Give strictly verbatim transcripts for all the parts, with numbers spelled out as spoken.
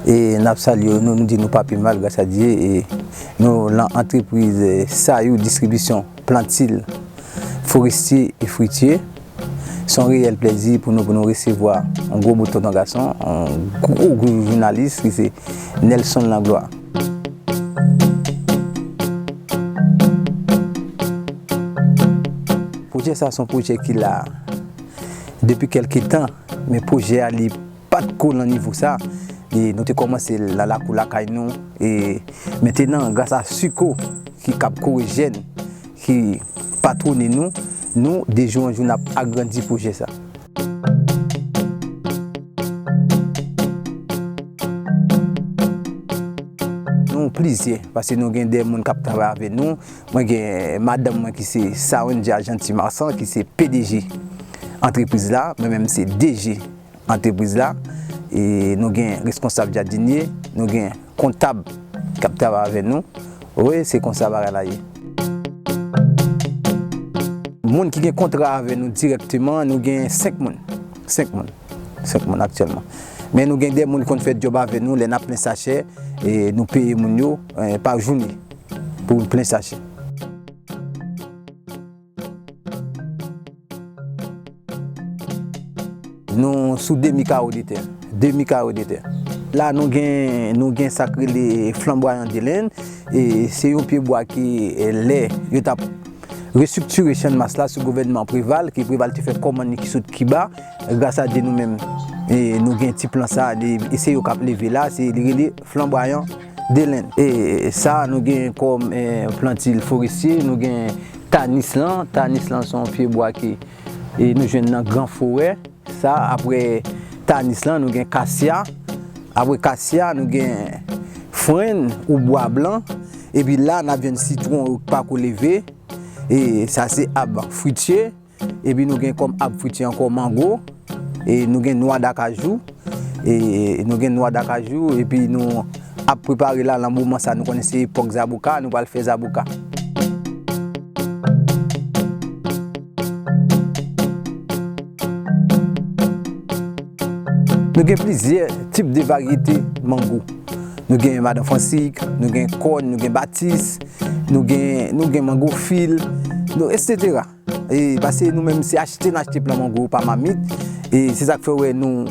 E n ap salye nou, nou di nou pa pi mal, gras a Dye. E nou lan antrepriz, e, Sayou Distribisyon Plantil Forestye e Fritye. Se yon reyèl plèzi pou nou, pou nou resevwa yon gwo bout tonton gason, yon gwo, gwo jounalis ki se Nelson Langlois. Pwojè sa se yon pwojè ki la depi kèlke tan, men pwojè a li pa t ko nan nivo sa. E nou te kòmanse nan lakou lakay nou. E mentenan, gras a Siko ki k ap kore jèn, ki patwone nou, nou, de jou an jou, n ap agrandi pwojè sa. Nou plizyè, paske nou gen de moun k ap travay avè nou. Mwen gen madanm mwen ki se Sawenja Jeanty Marsan, ki se P D G antrepriz la. Mwen menm se D G antrepriz la. E nou gen reskonsab jadinye, nou gen kontab k ap travay avè nou. Wi, se konsa bagay la ye. Moun ki gen kontra avè nou dirèkteman, nou gen senk moun. Senk moun. Senk moun aktyèlman. Men nou gen de moun ki konn fè djòb avè nou, lè n ap plen sachè, e nou peye moun yo, e, pa jounen pou plen sachè. Nou sou demi kawo de tè. Demi kawo de tè. La, nou gen, nou gen sa k rele flanbwayan de lenn. E se yon pye bwa ki, e, lè yo t ap restriktire Channmas la sou gouvènman Preval, ke Preval te fè kòmann li ki sot Kiba. Gras a Dye, nou menm, e, nou gen ti plan sa, li, e se yo k ap leve la, se, li rele flanbwayan de lenn. E sa, nou gen kòm, e, plantil forestye, nou gen tanis lan. Tanis lan se yon pye bwa ki, e, nou jwenn nan gran forè. Sa, apre tanis lan, nou gen kasya. Apre kasya, nou gen frenn ou bwa blan. Epi la, n ap jwenn sitwon yo k pako leve. E sa, se ab fritye. Epi nou gen kòm ab fritye ankò mango. E nou gen nwa dakajou. E nou gen nwa dakajou. Epi nou ap prepare la, nan moman sa, nou konnen se epòk zaboka, nou pral fè zaboka. Nou gen plizyè tip de varyete mango. Nou gen Madan Fransik, nou gen Kòn, nou gen Batis, nou gen, nou gen mango fil, nou, etsetera. E, paske nou menm, se achte n achte plan mango yo pa mamit. E se sa k fè w wè nou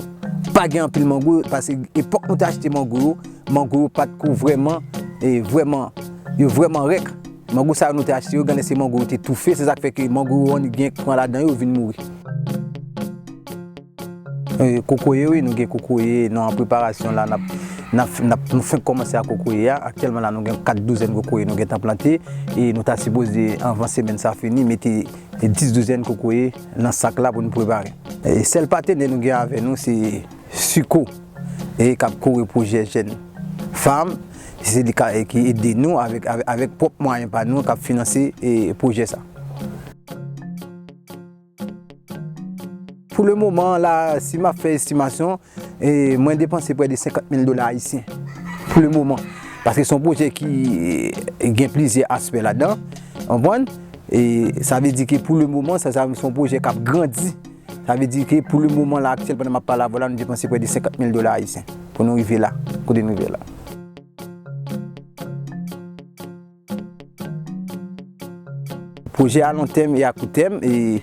pa gen anpil mango, paske epòk nou te achte mango yo, mango yo pa t ko vrèman, e, vrèman, yo vrèman rèk. Mango sa yo nou te achte yo, gen lè se mango yo te toufe, se sa k fè ke mango yo annik gen pran ladan yo vin mouri. E, kokoye, wi, nou gen kokoye, nou an preparasyon la, n ap, n ap, n ap, nou fenk kòmanse ak kokoye a. Aktyèlman la, nou gen kat douzèn kokoye nou gentan plante, e nou ta sipoze, anvan semèn sa fini, mete dis douzèn kokoye nan sak la pou nou prepare. E sèl patnè nou gen avè nou, se Siko, e k ap kore pwojè jèn fanm, se li ka, e ki ede nou avèk, avèk, avèk pwòp mwayen pa nou k ap finanse, e, pwojè sa. Pou le moman la, si m ap fè estimasyon, e, mwen depanse prè de senkant mil dola ayisyen. Pou le moman. Paske se yon pwojè ki, e, gen plizyè aspè ladan. Konprann? E sa vle di ke pou le moman, sa, sa se yon pwojè k ap grandi. Sa vle di ke pou le moman la, aktyèl, pandan m ap pale avè w la, nou depanse prè de senkant mil dola ayisyen pou nou rive la, kote nou rive la. Pwojè a lon tèm e a kou tèm, e,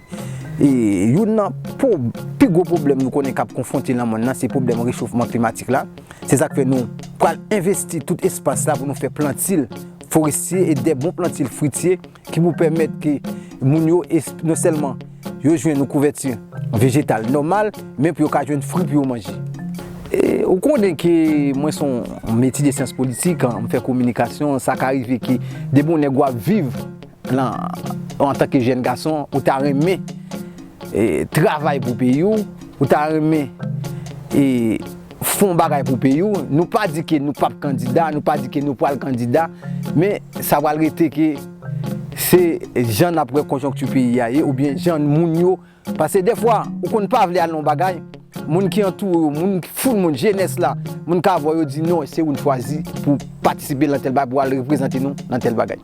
e youn nan pwo-, pi gwo pwoblèm nou konnen k ap konfwonte lanmonn nan, se pwoblèm rechofman klimatik la. Se sa k fè nou pral envesti tout espas la pou nou fè plantil forestye e de bon plantil fritye ki pou pèmèt ke moun yo es-, non sèlman yo jwenn yon kouvèti vejetal nòmal, men pou yo ka jwenn fwi pou yo manje. E, ou konnen ke mwen se yon etidye syans politik, m fè kominikasyon, sa ka rive ke depi yon nèg w ap viv lan, antanke jèn gason, ou ta renmen, e, travay pou peyi w, ou ta renmen, e, fè yon bagay pou peyi w. Nou pa di ke nou p ap kandida, nou pa di ke nou pral kandida, men sa pral rete ke se jan n ap wè konjonkti peyi a ye, oubyen jan moun yo. Paske dèfwa, ou konn pa vle al nan yon bagay, moun ki antoure w, moun ki foul moun, jenès la, moun ka vwa yo di non, se ou n chwazi pou patisipe nan tèl bagay, pou al reprezante nou nan tèl bagay.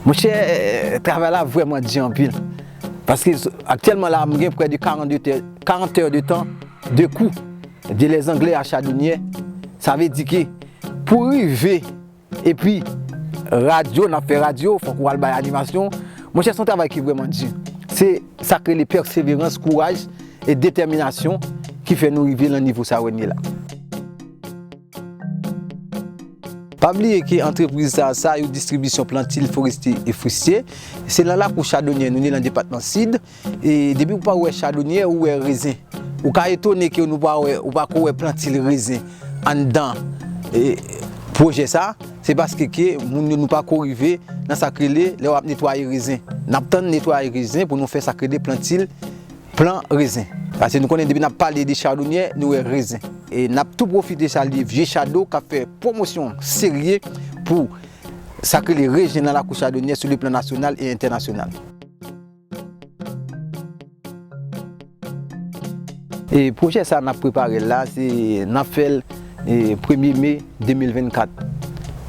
Monchè, travay la vrèman di anpil. Paske aktyèlman la, m gen prè de karant de tè, karant heures de temps de cours de les anglais à Chadonyè. Sa vle di ke pou rive, epi radyo, n ap fè radyo, fòk ou al bay animasyon. Monchè, se yon travay ki vrèman di. Se sa k rele pèseverans, kouraj e detèminasyon ki fè nou rive nan nivo sa yo n ye la. Pa bliye ke antrepriz sa, sa yo distribisyon plantil forestye e fritye. Se nan lakou Chadonyè nou ye, nan depatman Sid. E depi ou pa wè chadonyè, ou wè rezen. Ou ka etone ke nou pa wè, ou pa ko wè plantil rezen anndan, e, pwojè sa. Se paske ke moun yo, nou pa ko rive nan sa k rele lè w ap netwaye rezen. N ap tann netwaye rezen pou nou fè sa k rele plantil plan rezen. Paske nou konnen depi n ap pale de chadonyè, nou wè rezen. E n ap tou pwofite salye Vye Chado k ap fè pwomosyon serye pou sa k rele rezen nan lakou chadonyè sou le plan nasyonal e entènasyonal. E pwojè sa n ap prepare l la, se n ap fè l, e, premye me de mil vennkat.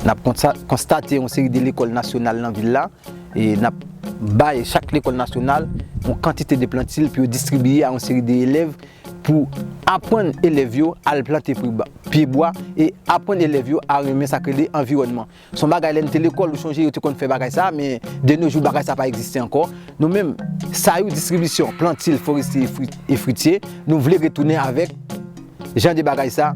N ap konsa-, konstate yon seri de lekòl nasyonal nan vil la, e n ap bay chak lekòl nasyonal yon kantite de plantil pou yo distribiye a yon seri de elèv, pou aprann elèv yo al plante pye bwa, pye bwa e aprann elèv yo a renmen sa k rele anviwònman. Se yon bagay, lè n te lekòl, ou chonje, yo te konn fè bagay sa, men de nos jours, bagay sa pa egziste ankò. Nou menm, sa yo distribisyon plantil forestye e fri-, e fritye, nou vle retounen avèk jan de bagay sa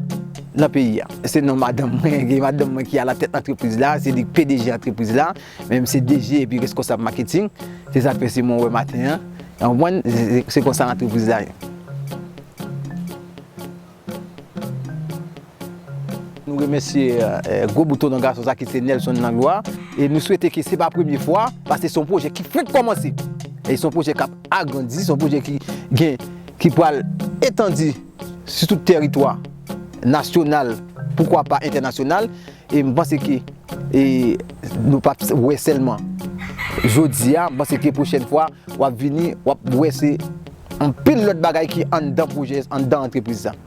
nan peyi a. Se non madanm mwen, gen madanm mwen ki alatèt antrepriz la, se li k P D G antrepriz la, men m se D G epi reskonsab maketing. Se sa k fè se mwen w wè maten an. Ou konprann? Se, se, se konsa antrepriz la ye. Nou remèsye, eh, gwo bout tonton gason sa ki se Nelson Langlois. E nou swete ke se pa premye fwa, paske se yon pwojè ki fenk kòmanse. E se yon pwojè k ap agrandi, se yon pwojè ki gen, ki pral etandi sou tout tèritwa nasyonal, poukwa pa entènasyonal. E m panse ke, e, nou p ap wè sèlman jodi a, m panse ke pwochèn fwa, w ap vini, w ap wè se anpil lòt bagay ki anndan pwojè, anndan antrepriz sa.